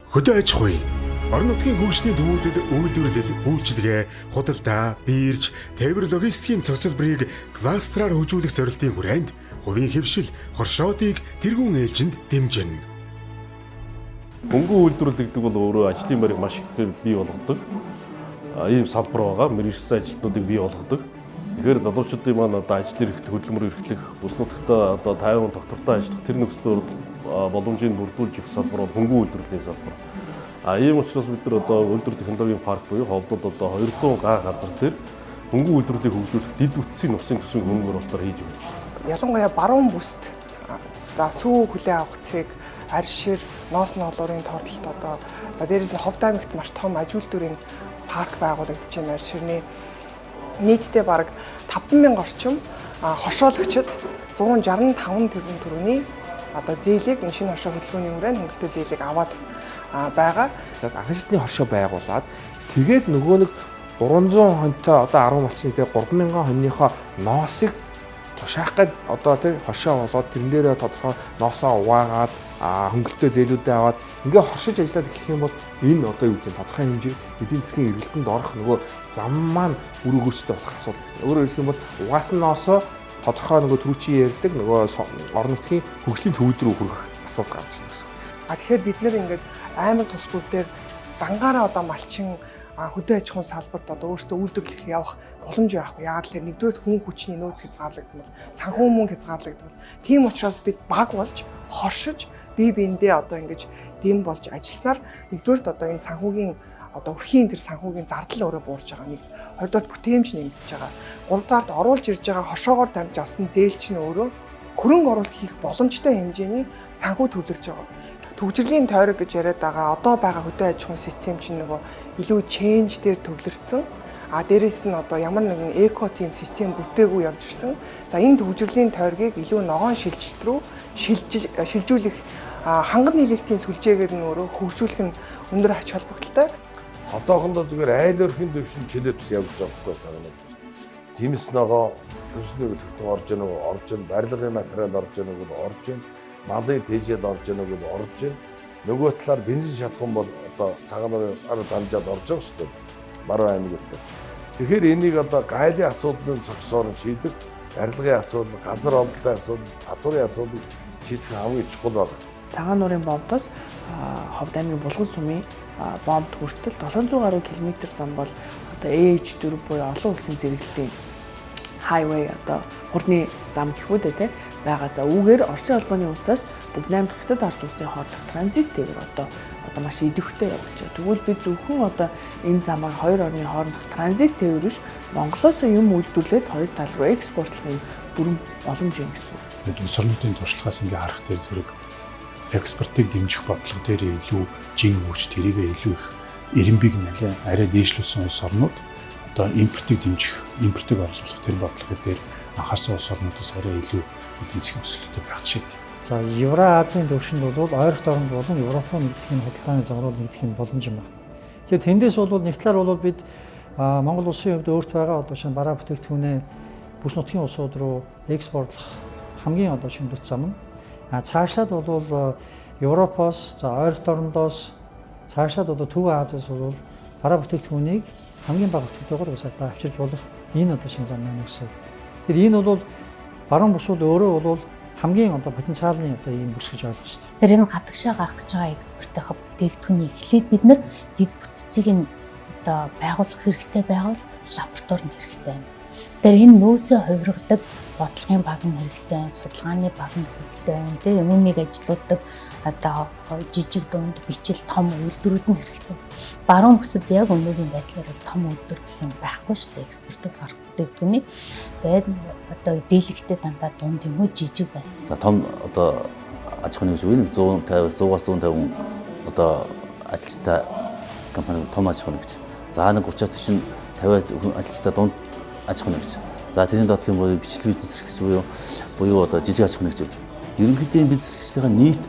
Хөдөө аж ахуй. Орон нутгийн хөгжлийн төвүүдэд үйлдвэрлэл, үйлчилгээ, худалдаа, бирж, тээвэр логистикийн цогцлборыг кластераар хөгжүүлэх зорилтын хүрээнд хувийн хэвшил, хоршоодыг тэргуун ээлжинд дэмжинэ. Хөнгөн үйлдвэрлэл гэдэг бол өөрөө ажлын байрыг маш ихээр бий болгодог. Ийм салбар байгаа. Мэргэжсэн ажилтнуудыг бий болгодог. Тэгэхээр залуучуудын маань одоо ажил эрхлэх, хөдөлмөр эрхлэх, бүс нутагтаа одоо 50 тогтвортой ажиллах тэр нөхцлөөр боломжийг бүрдүүлж өгөх салбар бол хөнгөн үйлдвэрлэлийн салбар. Ийм учраас бид нар одоо үйлдвэр технологийн парк буюу Ховдод одоо 200 га газар дээр хөнгөн үйлдвэрлэлийг хөгжүүлэх дэд бүтцийн усын төсвийн хөрөнгө оруулалтаар хийж өгч байна. Ялангуяа баруун бүст за сүү хүлээ авах цэг, аршир, ноос ноолуурын тодлолт одоо за дээрээс нь Ховд аймагт маш том аж үйлдвэрийн парк байгуулагдаж байна. Арширны нийтдээ бараг 5000 орчим хошоологчид 165 тэрбум төгрөгийн одоо зээлийг энэ шинэ хоршоо хөдөлгөөний хүрээнд хөнгөлөлтөй зээлийг аваад байгаа. Анхан шатны хоршоо байгуулад тэгээд нөгөө нэг 300 хонтой одоо 10 малчны дээр 3000 хоньныхоо ноосыг тушаах гээд одоо тий хоршоо болоод тэрэн дээрээ тодорхой ноосоо угаагаад хөнгөлөлтөө зээлүүдээ аваад ингээ хоршиж ажиллаад эхлэх юм бол энэ одоо юу гэдэг тодорхой хэмжээ эдийн засгийн эргэлтэнд орох нөгөө зам маань үр өгөөжтэй болох асуудал. Өөрөөр хэлэх юм бол угаасан ноосоо тодорхой нөгөө түрүүчийн ярьдаг нөгөө орон нутгийн хөгжлийн төвд рүү хүрэх асуудал гарч ирнэ гэсэн. Тэгэхээр бид нэр ингээд аймаг тус бүр дээр дангаараа одоо малчин хөдөө аж ахуйн салбарт одоо өөрсдөө үйлдвэрлэх явах боломж байхгүй. Яагаад гэвэл нэгдүгээр хүн хүчний нөөц хязгаарлагдмал, санхүү мөнгө хязгаарлагдмал. Тийм учраас бид баг болж хоршиж бие биендээ одоо ингэж дэм болж ажилласаар нэгдүгээрт одоо энэ санхүүгийн одоо өрхийн тэр санхүүгийн зардал өөрөө буурч байгаа нэг. Хоёрдугаар бүтээмж нэмэгдэж байгаа. Гуравдугаарт оруулж ирж байгаа хошоогоор дамж авсан зээл чинь өөрөө хөрөнгө оруулалт хийх боломжтой хэмжээний санхүү төвлөрж байгаа. Төгжрлийн тойрог гэж яриад байгаа одоо байгаа хөдөө аж ахуйн систем чинь нөгөө илүү change дээр төвлөрсөн. А дээрэс нь одоо ямар нэгэн эко тим систем бүтээгүй явж ирсэн. За энэ төгжрлийн тойргийг илүү ногоон шилжилт рүү шилжүүлэх ханган нийлүүлэлтийн сүлжээгээр нь өөрөө хөгжүүлэх нь өндөр ач холбогдолтой. Одоохондоо зүгээр айл өрхийн төвшин чөлөөт бас явж байгаа байхгүй цагаанаа. Жимс ногоо хөрсний өтгөн орж ийн үү, орж ийн, барилгын материал орж ийн үү, орж ийн, малын тэжээл орж ийн үү, орж ийн. Нөгөө талаар бензин шатхан бол одоо цагаанаар дамжаад орж байгаа шүү дээ. Баруун аймаг гэдэг. Тэгэхээр энийг одоо гайлын асуудлын зогсоор нь шийдэх, барилгын асуудал, газар олдлын асуудал, татварын асуудлыг шийдэх хамгийн чухал байна. Цагаан нуурын бомтоос Ховд аймгийн Булган сумын бомб хүртэл 700 гаруй километр зам бол одоо AH4 буюу олон улсын зэрэглэлийн highway одоо хурдны зам гэх үү дээ байгаа. За үүгээр Оросын холбооны улсаас бүгд 8 дахь Хятад ард улсын хоорондох транзит тээвэр одоо маш идэвхтэй явж байгаа. Тэгвэл бид зөвхөн одоо энэ замаар хоёр орны хоорондох транзит тээвэр биш, Монголоос юм үйлдвэрлээд хоёр тал руу экспортлох юм бүрэн боломж юм гэсэн. Бид улс орнуудын туршлагаас ингээ харах дээр зэрэг экспортыг дэмжих бодлого дээр илүү жин өгч тэрийгээ илүү их эренбиг нэлээ арай дээшлүүлсэн улс орнууд одоо импортыг дэмжих, импортыг орлуулах тэр бодлого дээр анхаарсан улс орнуудаас арай илүү эдийн засгийн өсөлттэй байх жишээтэй. За Евро-Азийн төвшөнд бол ойролт оронд болон Европ руу нэгдэх нь худалдааны замруу нэгдэх нь боломж юм байна. Тэгэхээр тэндээс бол нэг талаар бол бид Монгол улсын хувьд өөрт байгаа одоо шинэ бараа бүтээгдэхүүнээ бүс нутгийн улсууд руу экспортлох хамгийн одоо шинэ дөт зам нь. А цаашлаад бол Европоос, за ойролт орондоос цаашлаад одоо Төв Азиас бол бараа бүтээгдэхүүнийг хамгийн бага өтгөтэйгээр бас одоо авчирч болох энэ одоо шинэ зам байна гэсэн. Тэгэхээр энэ бол баруун бүс бол өөрөө бол хамгийн одоо потенциалны одоо ийм бүс гэж ойлгох хэрэгтэй. Тэр энэ гадагшаа гарах гэж байгаа экспортынхаа бүтээгдэхүүнийг эхлээд бид нар дэд бүтцийг нь одоо байгуулах хэрэгтэй байвал лаборатори нь хэрэгтэй байна. Тэр энэ нөөцөө хувиргадаг бодлогын баг нь хэрэгтэй байна, судалгааны баг нь хэрэгтэй байна, тийм үүнийг ажилуулдаг одоо жижиг дунд бичил том үйлдвэрүүд нь хэрэгтэй. Баруун бүсэд яг өнөөгийн байдлаар бол том үйлдвэр гэх юм байхгүй шүү дээ. Экспортод гарах бүтээгдэхүүний. Тэгээд одоо дийлэгтэй дандаа дунд юм уу жижиг байна. За том одоо аж ахуйн нэгж үе 150-аас 100-аас 150 одоо ажилчтай компани том аж ахуйн нэгж. За нэг 30-аас 40 50 ажилчтай дунд аж ахуйн нэгж. За тэрний доотлын буюу бичлэг бизнес эрхлэгч буюу одоо жижиг аж ахуйн нэгж. Ерөнхийдөө энэ бизнес эрхлэгчдийн нийт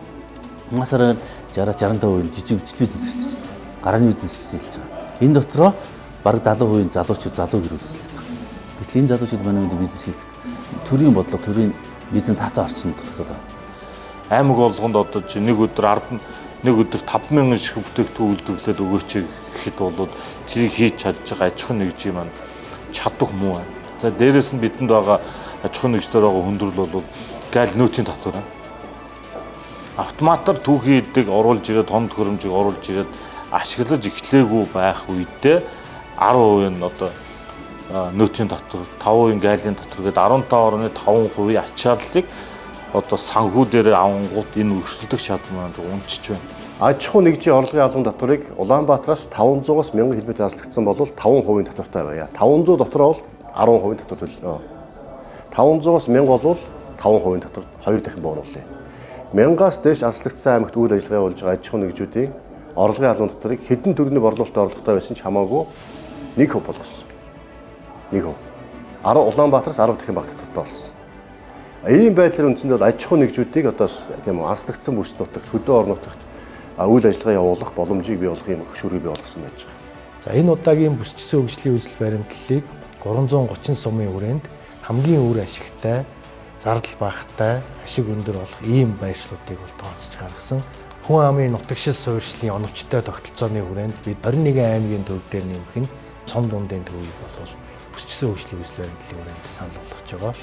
масаар 60-аас 65% жижиг бичлэг бизнес эрхлэгч, гарааны бизнес эрхлэгч хэлж байгаа. Энэ дотроо бараг 70% залуучууд залуу гэр бүл эзлэх. Гэтэл энэ залуучууд манай үед бизнес хийх төрийн бодлого, төрийн бизнес таатай орчинд дутагдаад байна. Аймаг болгонд одоо чи нэг өдөр Нэг өдөр 5000 ширхэг бүтээгдэхүүн үйлдвэрлээд өгөөч гэхэд бол тэрийг хийж чадж байгаа аж ахуйн нэгжийн маань чадах муу байна. За, дээрэс нь бидэнд байгаа аж ахуйн нэгждэр байгаа хүндрэл бол гааль нөөцийн татвар байна. Автоматар түүхий эдийг оруулж ирээд, тон төхөөрөмжийг оруулж ирээд ашиглаж эхлээгүй байх үедээ 10% нь одоо нөөцийн татвар, 5% гаалийн татвар гээд 15.5% ачааллыг одоо санхүү дээр авангууд энэ өрсөлдөх чадвар маань унчиж байна. Аж ахуй нэгжийн орлогын албан татварыг Улаанбаатараас 500-аас 1000 км заслагдсан бол 5% татвартай байя. 500 дотор бол 10% татвар төлнө. 500-аас 1000 бол 5% татвар 2 дахин бууруулъя. 1000-аас дээш алслагдсан аймагт үйл ажиллагаа явуулж байгаа аж ахуйн нэгжүүдийн орлогын албан татварыг хэдэн төгрөгийн борлуулалтын орлоготой байсан ч хамаагүй 1% болгосон. 1%. 10 Улаанбаатараас 10 дахин бага татвартай болсон. Ийм байдлаар үндсэндээ бол аж ахуйн нэгжүүдийг одоо тийм үү, алслагдсан бүс нутагт, хөдөө орон нутагт үйл ажиллагаа явуулах боломжийг бий болгох юм хөшүүргийг бий болгосон байж байгаа. За, энэ удаагийн бүсчсэн хөгжлийн үзэл баримтлалыг 330 сумын хүрээнд хамгийн үр ашигтай, зардал багатай, ашиг өндөр болох ийм байршлуудыг бол тооцож гаргасан. Хүн амын нутагшил суурьшлын оновчтой тогтолцооны хүрээнд бид 21 аймгийн төв дээр нэмэх нь сум дундын төвийг бол бүсчсэн хөгжлийн үзэл баримтлалын хүрээнд санал болгож байгаа.